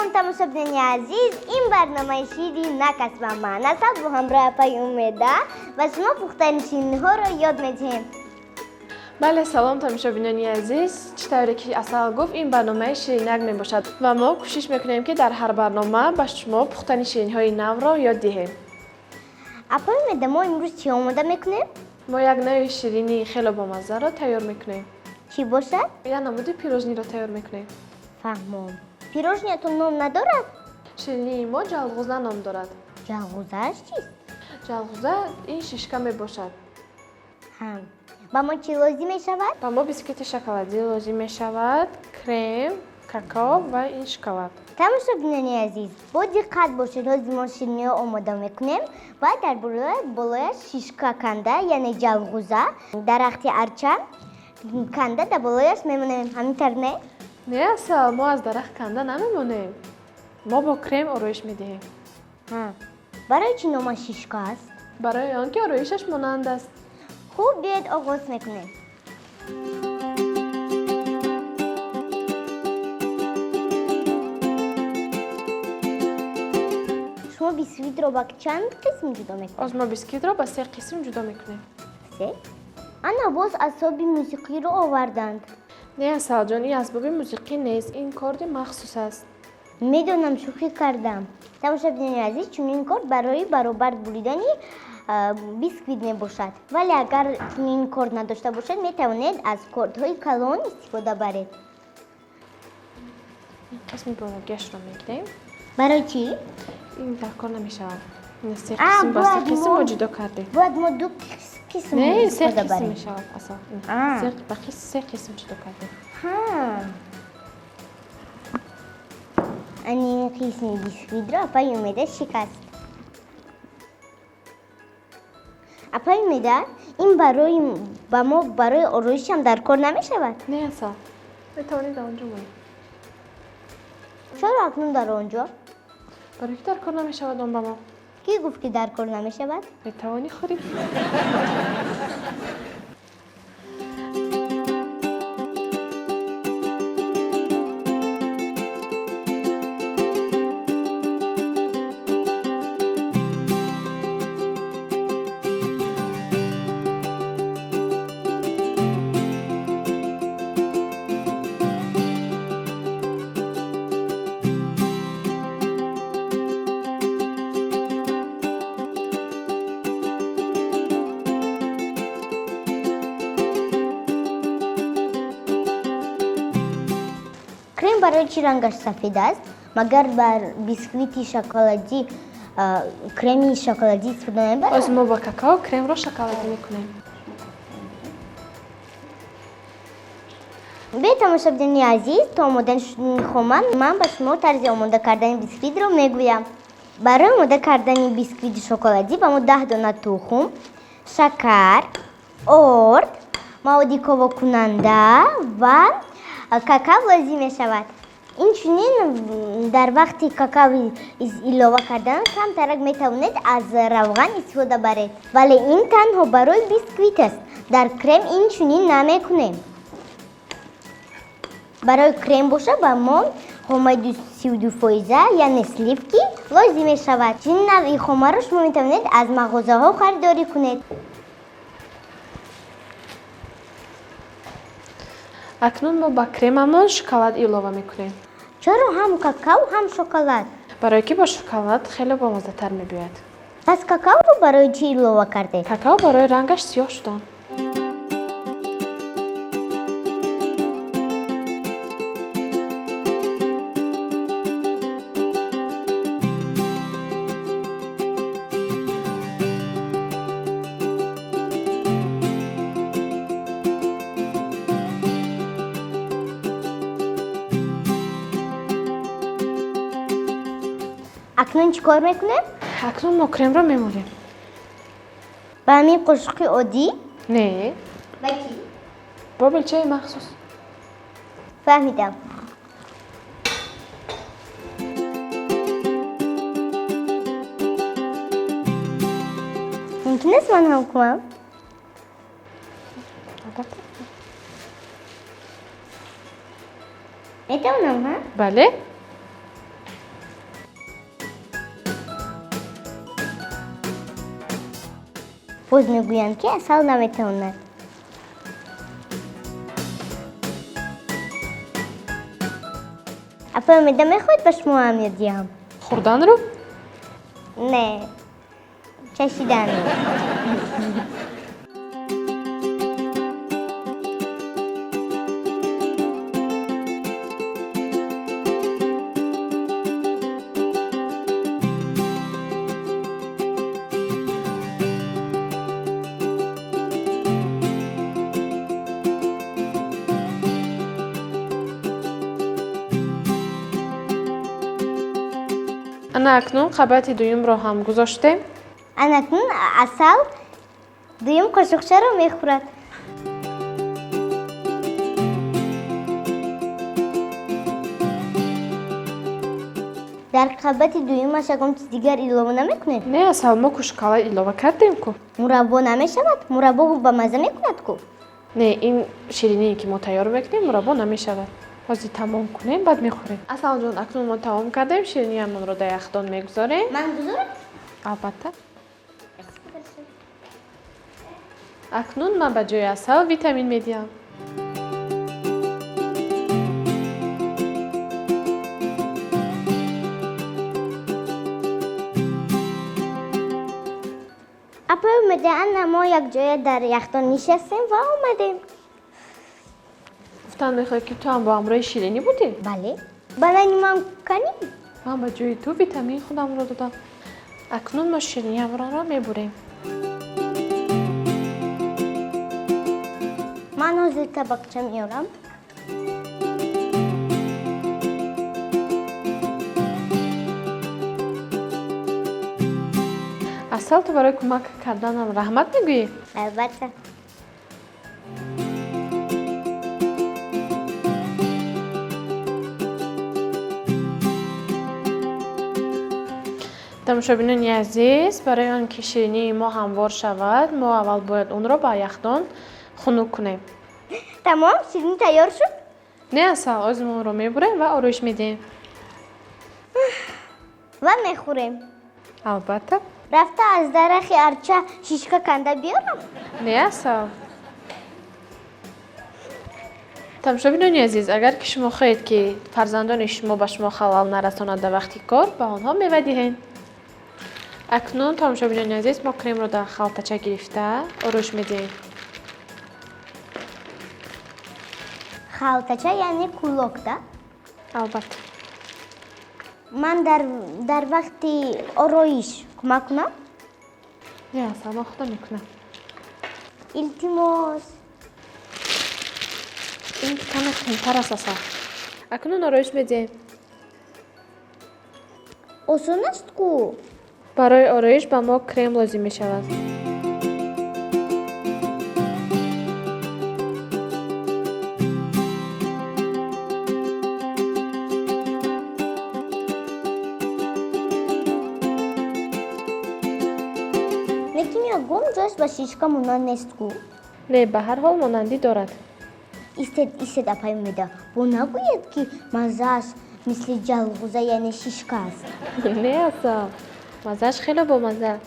Салом, тамошобинони азиз, ин барномаи Ширинак аст ва ман Асал бо ҳамроҳи апаи Умеда ба шумо пухтани ширинӣҳоро ёд медиҳем. Бале, салом, тамошобинони азиз. Чӣ тавре ки Асал гуфт, ин барномаи Ширинак мебошад ва мо кӯшиш мекунем, ки дар ҳар барнома ба шумо пухтани ширинҳои навро ёд диҳем. Апаи Умеда, мо имрӯз чӣ омода мекунем? Мо як навъи ширинии хело бомаззаро тайёр мекунем. Чӣ бошад? Як намуди пирожниро тайёр мекунем. Фаҳмом. Пирожниятон ном надорад? Ширинии мо ҷалғуза ном дорад. Ҷалғузааш чист? Ҷалғуза ин шишка мебошад. Ҳа, ба мо чӣ лозим мешавад? Ба мо бисквити шоколадӣ лозим мешавад, крем, какао ва ин шоколад. Тамошобинони азиз, бо диққат бошед. Ҳозир мо шириниҳо омода мекунем ва дар болояш шишка канда, яъне ҷалғуза, дарахти арча канда дар болояш мемонем. Ҳамин тавр, не? Не, Асал, мо аз дарахт канда намемонем, мо бо крем ороиш медиҳем. Барои чӣ номаш шишка аст? Барои он ки ороишаш монанд аст. Хуб, биёед, оғоз мекунем. Шумо бисквитро ба чанд қисм ҷудо мекунед? Оз мо бисквитро ба се қисм ҷудо мекунем. Се? Ана, боз асбоби мусиқиро оварданд. Не, Асалҷон, ин асбоби мусиқӣ нест, ин корди махсус аст. Медонам, шӯхӣ кардам. Тамошобинони азиз, чунин корд барои баробар буридани бисквит мебошад, вале агар чунин корд надошта бошед, метавонед аз кордҳои калон истифода баред. Ин қисми болагиашро мегирем. Барои чӣ? Ин дар кор намешавад. Ин се А, қисм, ба се бояд қисм мо ҷудо кардем. Бояд мо ду қисм Не, се истифода қисм барем. мешавад, Асал. А. Ба се қисм ҷудо кардем. Ҳа, ани ин қисми бисквитро апаи Умеда шикаст. Апаи Умеда, ин барои ба мо барои ороишам дар кор намешавад? Не, Асал, метавонӣ дар он ҷо монӣ. Чаро акнун дар он ҷо? Барои ки дар кор намешавад он ба мо. Кӣ гуфт, ки дар кор намешавад? Метавонӣ хӯрӣ. Крем барои чӣ рангаш сафед аст? Магар бар бисквити шоколадӣ креми шоколадӣ истифода намебаранд? Оз мо бо какао кремро шоколадӣ мекунем. Бе, тамошобинони азиз, то омода шудани хома ман ба шумо тарзи омода кардани бисквитро мегӯям. Барои омода кардани бисквити шоколадӣ ба мо 10 дона тухм, шакар, орд, маводи ковокунанда ва какао лозим мешавад. Инчунин дар вақти какао илова кардан камтарак метавонед аз равған истифода баред, вале ин танҳо барои бисквит аст. Дар крем инчунин намекунем. Барои крем боша ба мо хомаи 32 фоиза, яъне сливки, лозим мешавад. Чунин навъи хомаро шумо метавонед аз мағозаҳо харидорӣ кунед. Акнун мо ба кремамон шоколад илова мекунем. Чаро ҳам какао, ҳам шоколад? Барое ки бо шоколад хеле бомаззатар мебиёяд. Пас какаоро барои чӣ илова кардед? Какао барои рангаш сиёҳ шудан. Акнун чӣ кор мекунем? Акнун мо кремро мемолем. Ба ҳамин қошуқи оддӣ? Не. Ба чӣ? Бо белчаи махсус. Фаҳмидам. Мумкин аст ман ҳам кунам? Албатта. Метавонам, ҳа? Бале. Боз мегӯянд, ки Асал наметавонад. Апаи Умеда, мехоҳед, ба шумо ҳам ёд диҳам? Хӯрданро? Не, чашиданро. Ана акнун қабати дуюмро ҳам гузоштем. Ана акнун Асал дуюм қошуқчаро мехӯрад. Дар қабати дуюмаш ягон чиз дигар илова намекунед? Не, Асал, мо кушкала илова кардем ку. Мураббо намешавад? Мураббо ба мазза мекунад ку. Не, ин шириние, ки мо тайёр мекунем, мураббо намешавад. Ҳозир тамом кунем, баъд мехӯрем. Асалҷон, акнун мо тамом кардем, шириниямонро дар яхдон мегузорем. Ман гузорам? Албатта. Акнун ман ба ҷои Асал витамин медиҳам. Апаи Умеда, ана мо якҷоя дар яхдон нишастем ва омадем. Гуфтан мехоҳӣ, ки ту ҳам бо ҳамроҳи ширинӣ будӣ? Бале, банани ман канӣ. Ман ба ҷои ту витамини худамро додам. Акнун мо шириниямонро мебурем. Ман ҳозир табақча меорам. Асал, ту барои кӯмак карданам раҳмат мегӯӣ? Албатта. Тамошобинони азиз, барои он ки ширинии мо ҳамвор шавад, мо аввал бояд онро ба яхдон хунук кунем. Тамом, ширинӣ тайёр шуд? Не, Асал, ҳозир мо онро мебурем ва ороиш медиҳем. Ва мехӯрем. Албатта. Рафта аз дарахи арча шишка канда биёрам? Не, Асал. Тамошобинони азиз, агар ки шумо хоҳед, ки фарзандони шумо ба шумо халал нарасонад дар вақти кор, ба онҳо мева диҳед. Акнун, тамошобинони азиз, мо кремро дар халтача гирифта ороиш медиҳем. Халтача яъне кулок, да? Албатта. Ман дар вақти ороиш кӯмак кунам? Не, Асал, ман худам мекунам. Илтимос. Ин каме қиинтар аст, Асал. Акнун ороиш медиҳем. Осон аст ку. Барои ороиш ба мо крем лозим мешавад. Лекин ягон ҷояш ба шишка монанд нест ку. Не, ба ҳар ҳол монандӣ дорад. Истед, истед, апаи Умеда, бо нагӯяд, ки маззааш мисли ҷалғуза, яъне шишка аст. Не, Асал, маззааш хеле бомазза.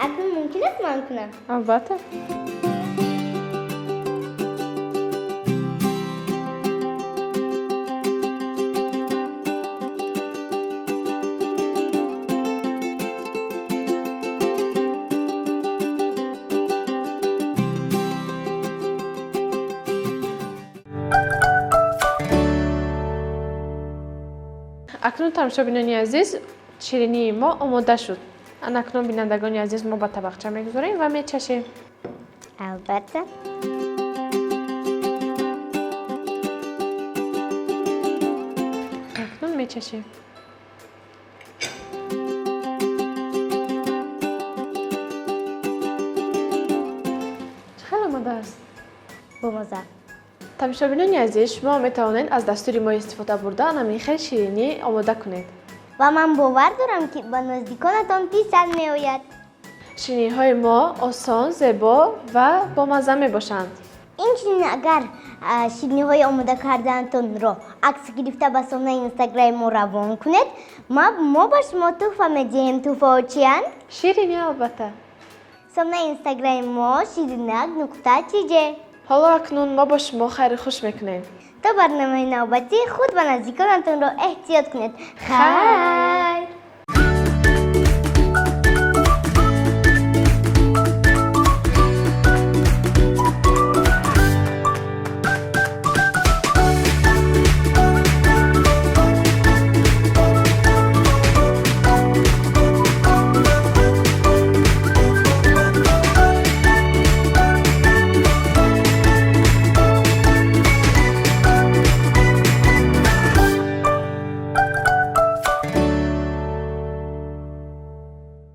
Акнун мумкин аст ман кунам? Албатта. Акнун, тамошобинони азиз, ширинии мо омода шуд. Ана акнун, бинандагони азиз, мо ба табақча мегузорем ва мечашем. Албатта. Акнун мечашем. Чӣ хел омодааст? Бомазза. Тамошобинони азиз, шумо метавонед аз дастури мо истифода бурда ана хел ширинӣ омода кунед. Ва ман бовар дорам, ки ба наздиконатон писанд меояд. Шириниҳои мо осон, зебо ва бомазза мебошанд. Инчунин, агар ширинӣҳои омода кардаатонро акс гирифта ба сомонаи Инстаграми мо равон кунед, мо ба шумо тӯҳфа медиҳем. Тӯҳфаҳо чиянд? Ширинӣ, албатта. Сомонаи Инстаграми мо ширинак.тиҷе. Ҳоло акнун мо бо шумо хайру хуш мекунем. То барномаи навбатӣ худ ва наздиконатонро эҳтиёт кунед. Хайр.